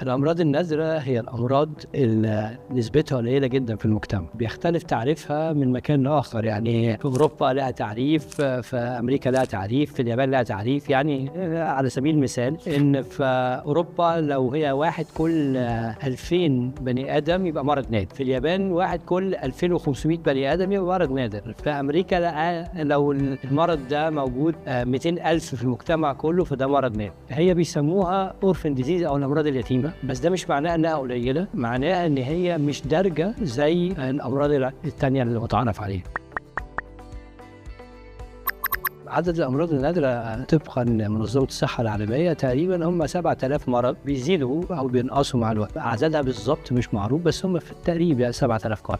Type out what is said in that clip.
الأمراض النادرة هي الأمراض اللي نسبتها قليلة جدا في المجتمع، بيختلف تعريفها من مكان لآخر. يعني في أوروبا لها تعريف، في أمريكا لها تعريف، في اليابان لها تعريف. يعني على سبيل المثال إن في أوروبا لو هي 1 كل 2000 بني آدم يبقى مرض نادر، في اليابان 1 كل 2500 بني آدم يبقى مرض نادر، في أمريكا لو المرض ده موجود 200,000 في المجتمع كله فده مرض نادر. هي بيسموها orphan disease أو الأمراض اليتيمة، بس ده مش معناه إنها قليلة، معناها إن هي مش دارجة زي الأمراض التانية اللي متعارف عليها. عدد الأمراض النادرة طبقا لمنظمة الصحة العالمية تقريبا هم 7000 مرض، بيزيدوا أو بينقصوا مع الوقت، عددها بالظبط مش معروف بس هم في التقريب يعني 7000 قرن.